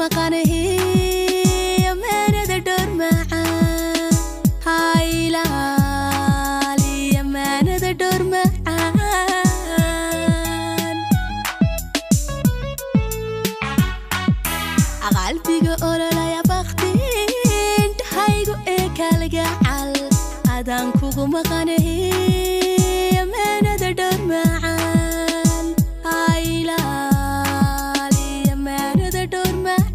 maqanahay amaanada dhowr macaan ha ilaali amaanada dhowr macaan qalbiga ololaya bakti indhahaygu ee kalgacal adaan kugu maqanahay amaanada dhowr macaan ha ilaali amaanada dhowr macaan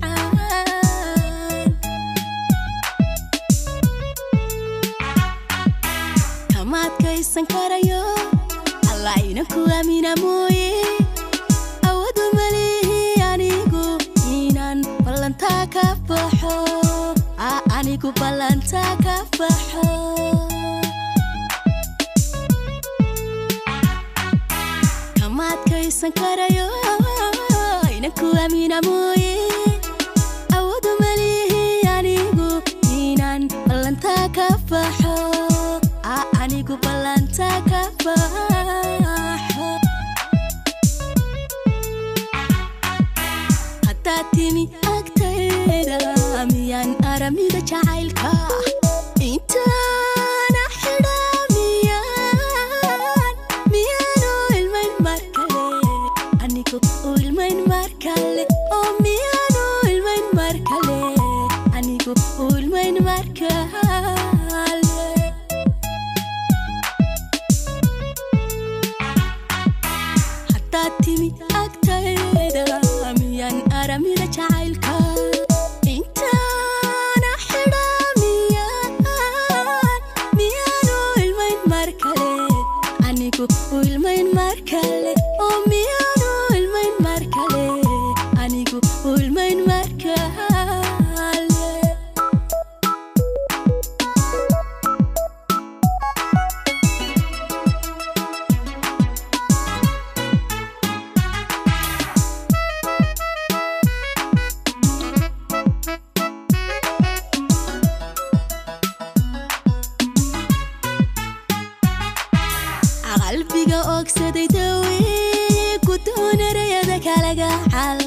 kama adkaysan karayo alla ina ku aamina mooye awoodu malihi anigu inaan ballantaa ka baxo anigu ballantaa ka baxo kama adkaysan karayo ina ku aamina mooye awoodu malihi anigu inaan ballantaa ka baxo anigu ballantaa ka baxo haddaad timi agtayda miyaan aramida jacaylka intaana xidha miyaan miyaanu ilmayn mar kale anigu u ilmayn mar kale oo miyaanu ilmayn mar kale anigu u ilmayn mar kale haddaad timi agtayda miyaan aramida jacaylka intaana xidha miyaan miyaanu ilmayn mar kale anigu u ilmayn mar kale oo miyaanu ilmayn mar kale anigu u ilmayn mar kale. Qalbiga ogsaday dawey ku doonarayada kalagacal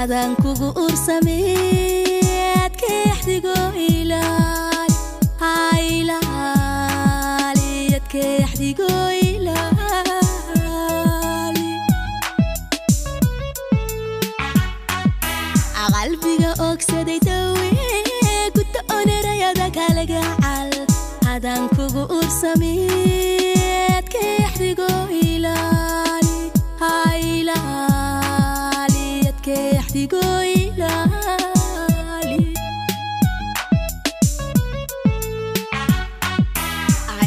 adaan kugu ursamey adkeexdigo ilaali ha ilaali adkeexdigo ilaali qalbiga ogsaday dawey ku doonarayada kalagacal adaan kugu ursamey adkeexdigo ilaali ha ilaali adkeexdigo ilaali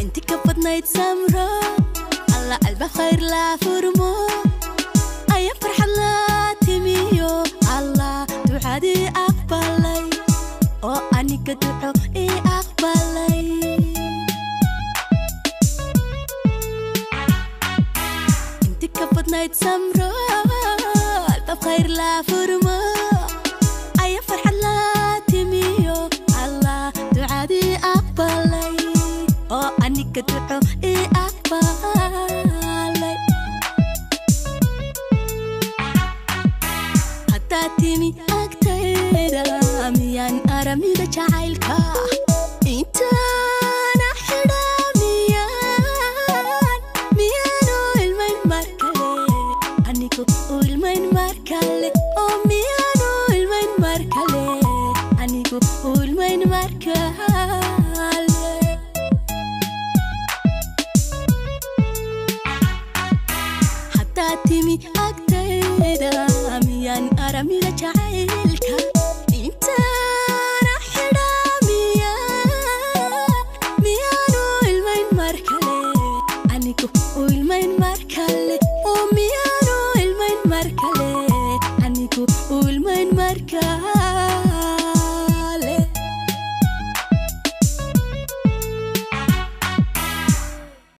inti ka badnayd samro alla alba khayr la furmo aya farxad la timiyo alla ducadii aqbalay oo aniga duco ii aqbalay inti ka badnayd samro albaab khayr la furmo aya farxad la timiyo alla ducadii aqbalay oo aniga duco ii aqbalay haddaad timi agtayda miyaan aramida jacaylka intaana xidha miyaan miyaanu ilmayn mar kale anigu u ilmayn mar kale oo miyaanu ilmayn mar kale anigu u ilmayn mar kale.